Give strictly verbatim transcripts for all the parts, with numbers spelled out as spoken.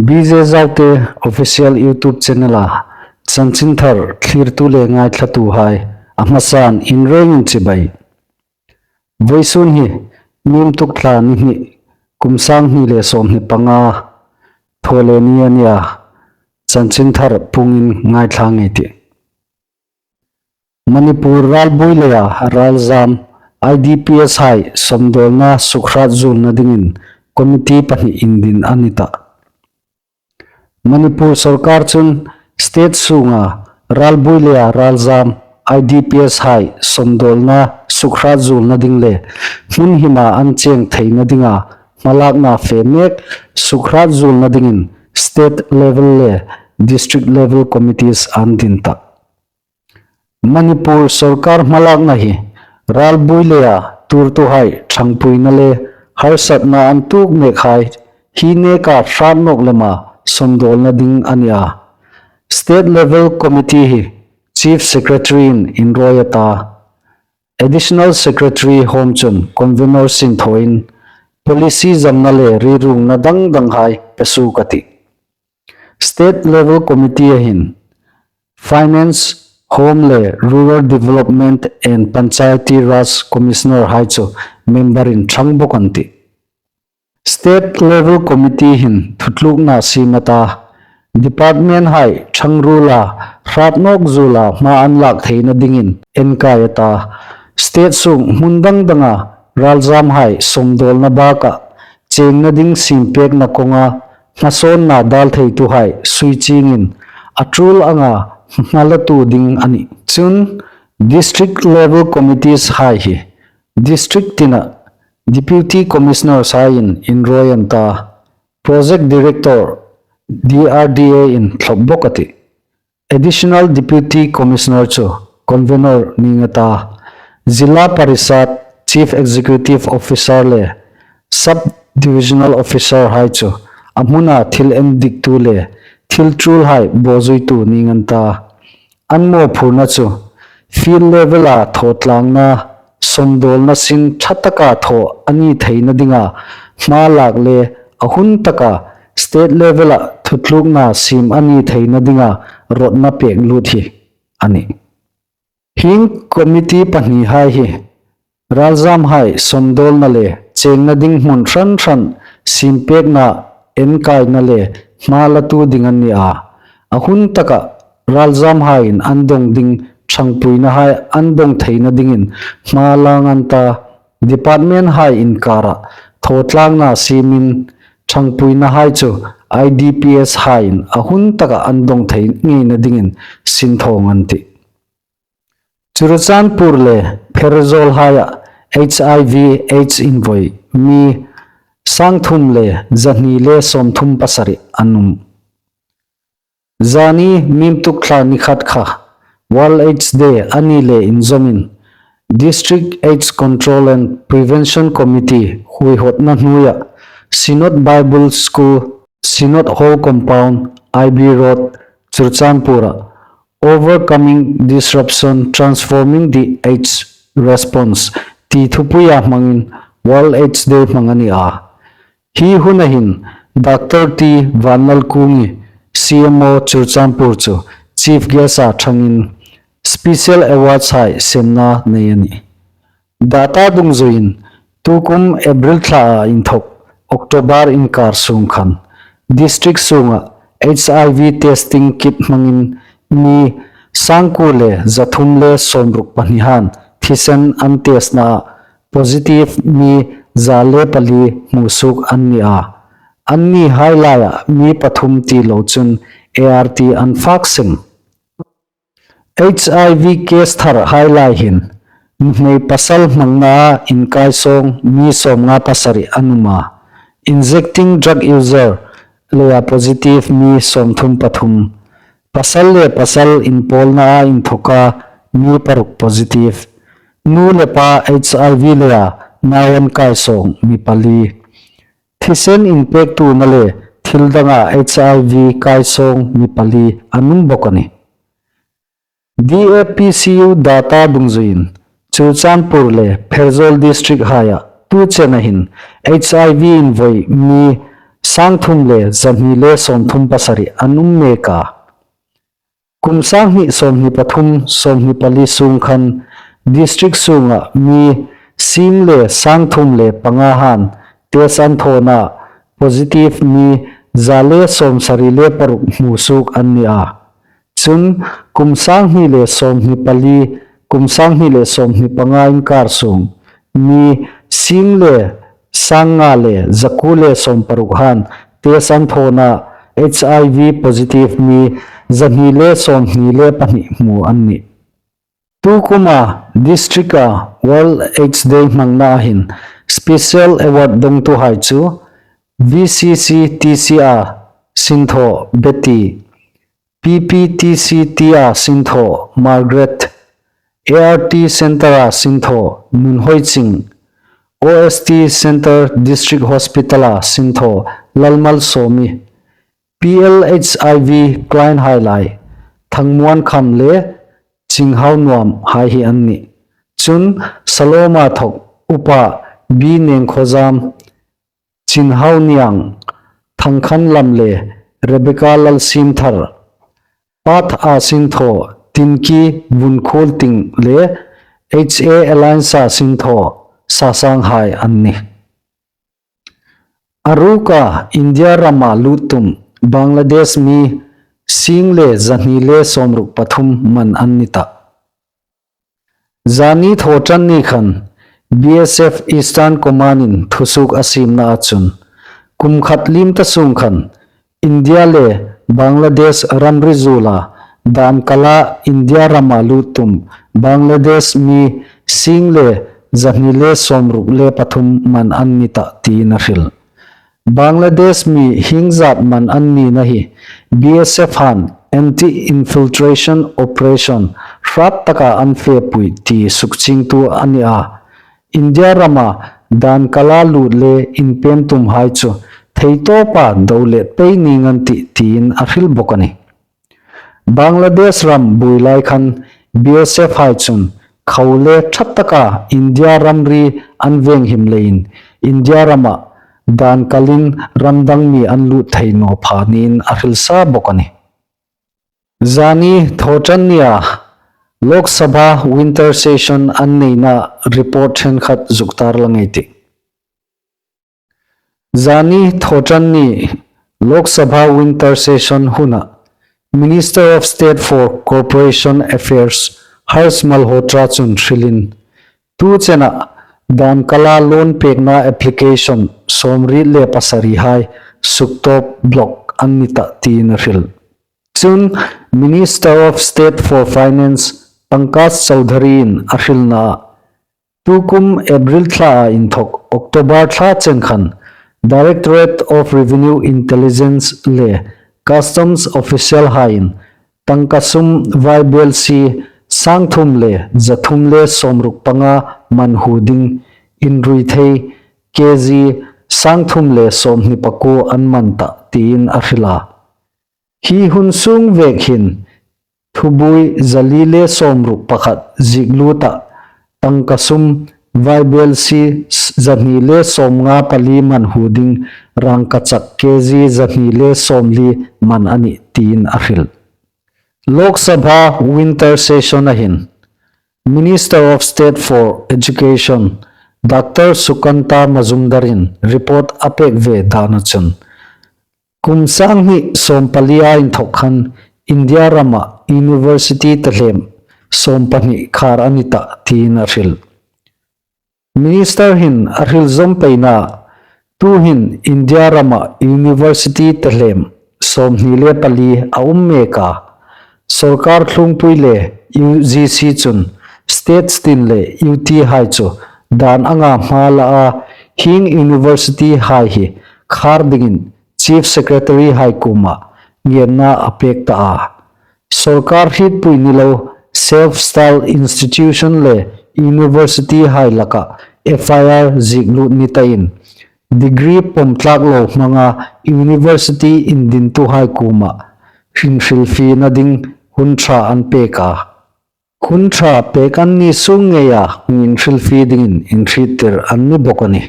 B J Zaute Official YouTube Channel-a chanchinthar thlirtu le ngaithlatuhai a hmasan inrengin chibai. Vawisun hi Nimtuk thla ni hni, kum sang hni le sawmhni panga, Thawleni a nia, chanchinthar pungin ngaithla ngei ei tih. Manipur ralbuoi leia ralzam, I D Ps hai sawmdawlna sukhrat zuolna dingin committee pahni indin a ni tah. Manipur sawrkar chun state sunga ralbuoi leia ralzam, I D Ps hai sawmdawlna sukhrat zuolna ding le hmun hima an cheng theina dinga hmalakna fe mek sukhrat zuolna dingin state level le district level committees an din tah. Manipur sawrkar hmalakna hi ralbuoi leia tuortuhai ṭhangpuina le harsatna an tuok mekhai hi neka hrat nawk lema sawmdawlna ding a ni a. State level committee hi Chief Secretary-in inrawi a ta. Additional Secretary Home chun convener sin thawin policy zamna le riruongna dang danghai pe suok a tih. State level committee-a hin Finance, Home le Rural Development and Panchayati Raj Commissioner hai chu member-in ṭhang bawk an tih. State level committee hin thutlukna siem a ta, department hai ṭhang ruola hrat nawk zuola hma an lak theina dingin enkai a ta. State sung hmun dang danga ralzamhai sawmdawlna bakah chengna ding siempekna kawnga hmasawnna dal theituhai sui chingin a tul anga hma latu ding a nih. Chun district level committees hai hi district tina Deputy Commissioner saiin inrawi an ta, Project Director D R D A-in thlawp bawk a tih. Additional Deputy Commissioner chu convener ning a ta, Zilla Parishad Chief Executive Officer le Sub Divisional Officer hai chu a hmuna thil endiktu le thil tulhai bawzuitu ning an ta. An mawphurna chu field level-a thaw tlangna, sawmdawlna sin ṭha taka thaw a ni theina dinga hma lak le a hun taka state level-a thutlukna siem a ni theina dinga rawtna pek lut hi a nih. Hieng committee pahnihai hi ralzamhai sawmdawlna le chengna ding hmun hran hran siempekna enkaina le hma latu ding an ni a. A hun taka ralzamhaiin an dawng ding ṭhangpuinahai an dawng theina dingin hma lang an ta, department hai inkara thaw tlangna siemin ṭhangpuinahai chu I D P S haiin a hun taka an dawng thei ngeina dingin sin thawng an tih. Churachandpur le Pherzawl haia H I V AIDS invoi mi sang thum le zahni le sawmthum pasari an um. Zani Nimtuk thla ni khat kha World AIDS Day a ni le inzawmin District AIDS Control and Prevention Committee huihawtna hnuoia Synod Bible School, Synod Hall Compound, I B Road, Churachandpur-a Overcoming Disruption, Transforming the AIDS Response ti thupuia hmangin World AIDS Day hmang a ni a. Hi huna hin Doctor T Vanlalkungi, C M O Churachandpur chu Chief Guest-a ṭhangin Special Awards hai semna nei a nih. Data dungzuiin tukum April thlaa inthok October inkar sung khan district sunga H I V testing kit hmangin mi sangkuo le zathum le sawmruk pahni han thisen an test-na positive mi za le pali hmusuok an ni a. Annihai laia mi pathum ti lo chun A R T an fak seng. H I V case tharhai lai hin nuhmei pasal hmangna inkaisawng mi sawmnga pasari an um a, injecting drug user leia positive mi sawmthum pathum, pasal le pasal inpawlna inthoka mi paruk positive, nu le pa H I V leia nau an kaisawng mi pali, thisen inpektuna le thil danga H I V kaisawng mi pali an um bawk a nih. D A P C U data dungzuiin Churachandpur le Pherzawl district haia tu chena hin H I V invoi mi sangthum le zahni le sawmthum pasari an um mek a. Kum sanghni sawmhni pathum, sawmhni pali sung khan district sunga mi sing le sangthum le panga han test an thawn a, positive mi za le sawmsari le paruk hmu suok an ni a. Chun kum sanghni le sawmhni pali, kum sanghni le sawmhni panga inkar sung mi sing le sanga le zakuo le sawmparuk han test an thawn a, HIV positive mi zahni le sawmhni le pahni hmu an nih. Tukuma district-a World AIDS Day hmangna hin special award dongtuhai chu VCCTC-a sinthaw Betty, PPTCT-a sinthaw Margaret, ART Centre-a sinthaw Nunhoiching, OST Centre District Hospital-a sinthaw Lalmalsawmi, PLHIV client hai lai Thangmuankham le Chinghaunuam hai hi an nih. Chun Saloma thok Upa B Nengkhozam, Chinhauniang Thangkhanlam le Rebecca Lalsimthar, Perth-a sinthaw Tinki Vunkhulting le HA Alliance-a sinthaw Sasanghai an nih. A ruka India rama lut tum Bangladesh mi sing le zahni le sawmruk pathum man an ni ta. Zani thawṭanni khan BSF Eastern Command-in thusuok a siemna a chun, kum khat liem ta sung khan India le Bangladesh ramri zuola dan kala India rama lut tum Bangladesh mi sing le zahni le sawmruk le pathum man an ni ta tiin a hril. Bangladesh mi hieng zat man an nina hi BSF han anti-infiltration operation hrat taka an fepui ti sukchiengtu a ni a. India rama dan kala lut le inpem tumhai chu theitawpa do let pei ning an tih tiin a hril bawk a nih. Bangladesh ram buoi lai khan BSF hai chun khau le ṭha taka India ramri an venghim leiin India rama dan kalin ram dang mi an lut thei naw pha niin a hril sa bawk a nih. Zani thawṭannia Lok Sabha Winter Session an neina report ṭhenkhat zuk tar lang ei tih. Zani thawṭanni Lok Sabha Winter Session huna Minister of State for Corporation Affairs Harsh Malhotra chun hrilin, tu chena dan kala loan pekna application sawmriet le pasari hai suktawp block an ni ta tiin a hril. Chun Minister of State for Finance Pankaj Chaudhary-in a hrilna, tukum April thlaa inthok October thla chen khan Directorate of Revenue Intelligence le Customs official haiin tangka sum vaibelsie sangthum le zathum le sawmruk panga man hu ding inrui thei KG sangthum le sawmhni pakuo an man ta tiin a hril a. Hi hun sung vek hin thubuoi zali le sawmruk pakhat ziek luta tangka sum vaibelsie zahni le sawmnga pali man hu ding rangkachak KG zahni le sawmli man a nih tiin a hril. Lok Sabha Winter Session-a hin Minister of State for Education Dr. Sukanta Majumdar-in report a pek ve dana chun, kum sanghni sawmpalia inthok khan India rama university tehlem sawmpahni khar a ni ta tiin a hril. Minister hin a hril zawm peina, tuhin India rama university tehlem sawmhni le pali a um mek a. Sawrkar thlungpui le UGC chun states tin le UT hai chu dan anga hma la a, hieng university hai hi khar dingin Chief Secretary hai kuoma ngenna a pek ta a. Sawrkar hrietpui ni lo self-styled institution le university hai laka FIR ziek lut ni tain, degree pawm tlak lo hmanga university indintuhai kuoma hrilfiena ding hun ṭha an pek a. Hun ṭha pek an ni sung ngeia hung inhrilfie dingin inhriettir an ni bawk a nih.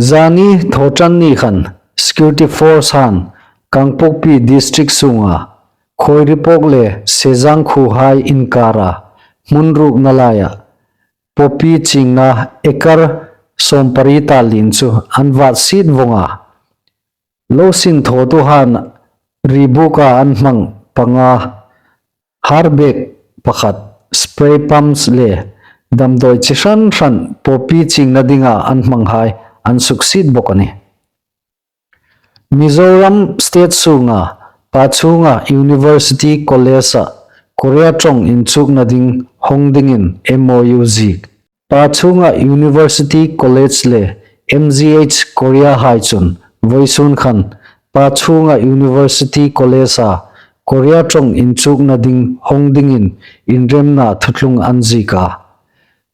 Zani thawṭanni khan Security Force han Kangpokpi District sunga Khoiripok le Sejang khuohai inkara hmun rukna laia poppy chingna acre sawmpari ta lien chu an vat siet vawng a. Lo sinthawtu han ribuka an hmang panga, harbag pakhat, spray pumps le damdawi chi hran hran poppy chingna dinga an hmanghai an suksiet bawk a nih. Mizoram State sunga Pachunga University College-a Korea ṭawng inchukna ding hawng dingin M O U ziek. Pachunga University College le M G H Korea hai chun vawisun khan Pachunga University College-a Korea ṭawng inchukna ding hawng dingin inremna thuthlung an ziek a.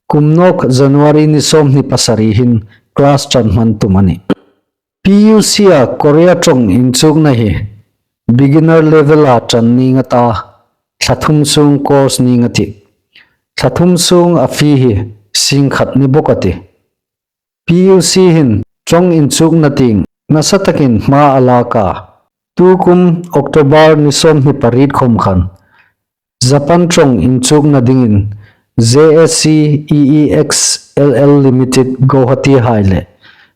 Kum nawk January ni sawmhni pasari hin class ṭan hman tum a nih. P U C-a Korea ṭawng inchukna hi beginner level-a ṭan ning a ta, thla thum sung course ning a tih. Thla thum sung a fee hi sing khat ni bawk a tih. P U C hin ṭawng inchukna tieng nasa takin hma a lak a. Tukum October ni sawmhni pariet khawm khan Japan ṭawng inchukna dingin J S C E E X L L Limited Guwahati hai le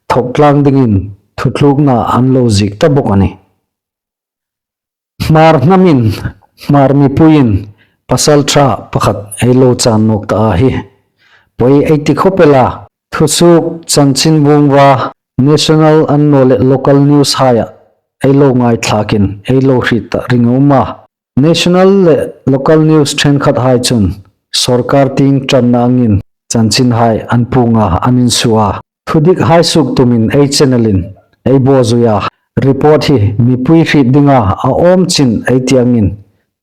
thawk tlang dingin thutlukna an lo ziek ta bawk a nih. Hmar hnamin, Hmar mipuiin pasalṭha pakhat ei lo chan nawk ta a hi. Poi ei ti khawp el a, thusuok chanchin vungva national annawleh local news haia ei lo ngaithlakin ei lo hriet ta ring a um a. National le local news ṭhenkhat hai chun sawrkar tieng ṭanna angin chanchin hai an puong a, an insuo a. Thudik hai suok tumin ei channel-in ei bawzui a, report hi mipui hriet dinga a awm chin ei ti angin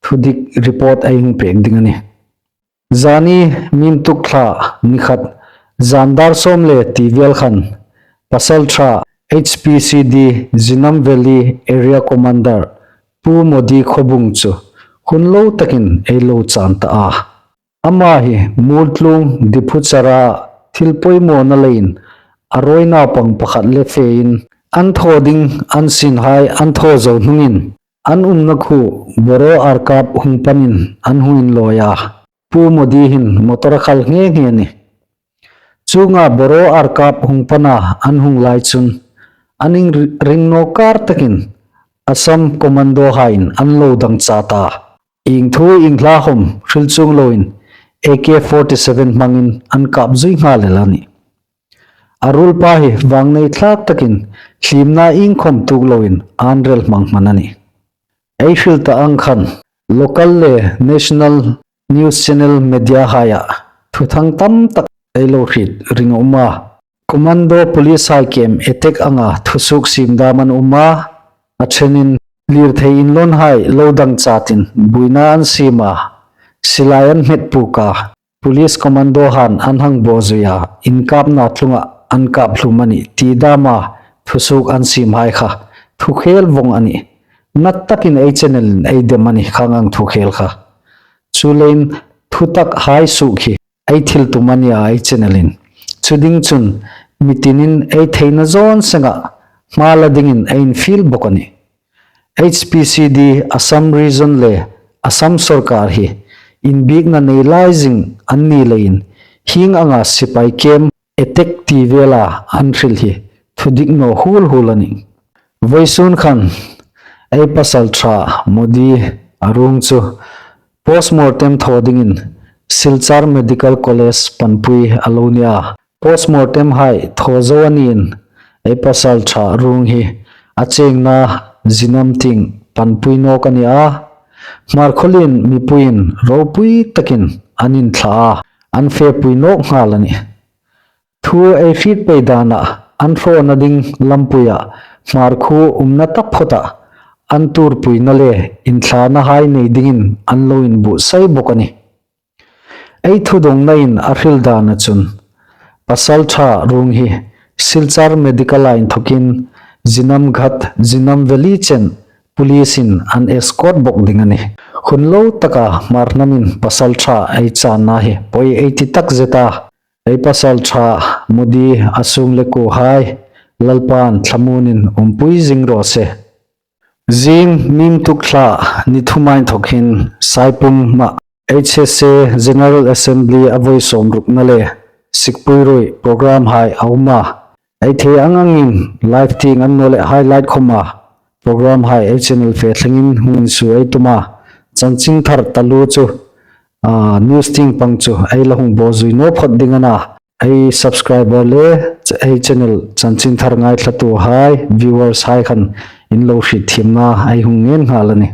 thudik report ei hung pek ding a nih. Zani Mintuk thla ni khat zan dar sawm le ti vel khan pasalṭha H P C D Jinam Valley Area Commander Pu Modi Khobung chu hun lo takin ei lo chan ta a. Ama hi Multlung Diphuchara thil pawimawna leiin a rawi naupang pakhat le fein an thaw ding an sinhai an thaw zo hnungin an umna khuo Boro Arkap hung panin an hung inlawi a. Pu Modi hin motor a khal nghe nghe a nih. Chuonga Boro Arkap hung pana an hung lai chun an inring nawk kar takin Assam Commando haiin an lo dangcha ta. Ieng thu ieng hla khawm hril chuong loin A K forty seven hmangin an kap zui nghal el a nih. A ruolpa hi vangnei thlak takin hliemna iengkhawm tuok loin an rel hmang hman a nih. Ei hril ta ang khan local le national news channel media haia thuthang tam tak ei lo hriet ring a um a. Commando police hai kem attack anga thusuok siem dam an um a, a ṭhenin lirthei inlawnhai lo dangchatin buoina an siem a, silai an hmet puk a, police commando han an hang bawzui a, inkapna tlunga an kap hlum a nih ti dama thusuok an siemhai kha thukhel vawng a nih. Nat takin ei channel-in ei dem a nih khang ang thukhel kha. Chuleiin thutak hai suok hi ei thil tum a nih a ei channel-in. Chu ding chun mitinin ei theina zawn senga hma la dingin ei infiel bawk a nih. H P C D Assam Region le Assam sawrkar hi inbiekna nei lai zing an ni leiin hieng anga sipai kem attack ti vela an hril hi thudik naw hul hul a nih. Vawisun khan ei pasalṭha Modi a ruong chu postmortem thaw dingin Silchar Medical College panpui a lo ni a. Postmortem hai thaw zo a niin ei pasalṭha ruong hi a chengna Jinam tieng panpui nawk a ni a. Hmarkhawlien mipuiin ropui takin an inthla a, an fepui nawk nghal a nih. Thu ei hriet pei dana an hrawna ding lampuia Hmarkhuo umna taphawta an tuorpuina le inthlana hai nei dingin an lo inbuotsai bawk a nih. Ei thudongnain a hril dana chun pasalṭha ruong hi Silchar Medical-a inthokin Jinam Ghat, Jinam Valley chen police-in an escort bawk ding a nih. Hun lo taka Hmar hnamin pasalṭha ei channa hi poi ei ti tak zet a. Ei pasalṭha Modi a sung le kuohai, Lalpan thlamuonin umpui zing raw se. Zing Mimtuk thla ni thum a inthawk hin Saipum-a H S A General Assembly a vawi sawmrukna le Sikpui Ruoi programhai a um a. Ei thei ang angin live tieng annawleh highlight khawma programhai ei channel fe thlengin hung insuo ei tum a. Chanchinthar taluo chu, news tieng pang chu ei la hung bawzui naw phawt ding a na. Ei subscriber le ei channel chanchinthar ngaithlatuhai, viewershai khan in lo hriet thiemna ei hung ngen nghal a nih.